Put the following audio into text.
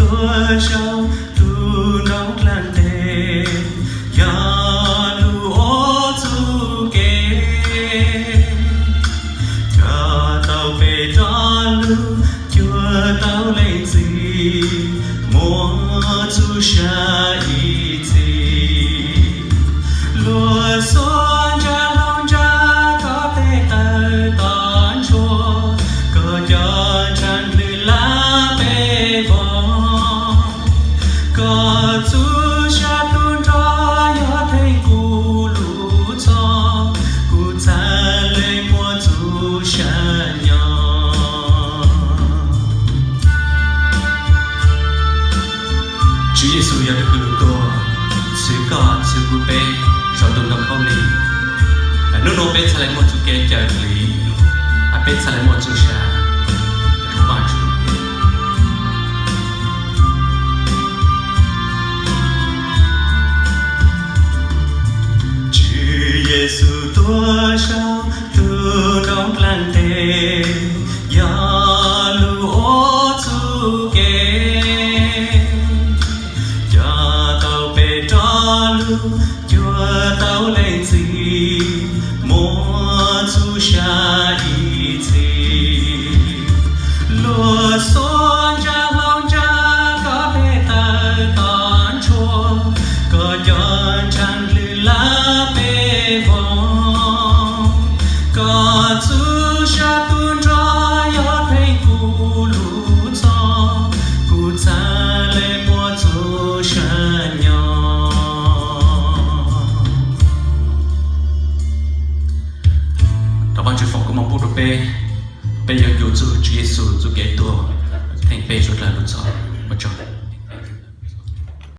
tuaj saum tus nroog dlaag teg, yog lug ua txuj kev, coj tau peb rov lug cuag tau leej txiv, muaj txuj sa ib txhis. Luag xuas ntsa hlau ntsa koj tes taw tom ntsuag, koj cov ntshav ndlwg lab peb vog. Koj txuj sa tug nrog yog theej kuv lub txhoj, kuv txhad le muaj txuj sa nyob. Tswv Yexus yog tug kws lug tuag, txhwv koj txhwv kuv peb saum tus ntoo khaub lig. Hnub nuav peb txhad le muaj txuj kev cawm dlim, peb txhad le muaj txuj sa. Tswv Yexus tuaj saum tus nroog dlaag teg, yog lug ua txuj kev, coj tau peb rov lug cuag tau leej txiv, muaj txuj sa ib txhis. Luag xuas ntsa hlau ntsa koj tes taw tom ntsuag, koj cov ntshav ndlwg lab peb vog. Koj txuj sa tug nrog yog theej kuv lub txhoj, kuv txhad le muaj txuj sa nyob. Thov Vaajtswv foom koob moov pub rua peb, peb yuav ncu txug Tswv Yexus txuj kev tuag theej peb suav dlawg lub txhoj. Ua tsaug.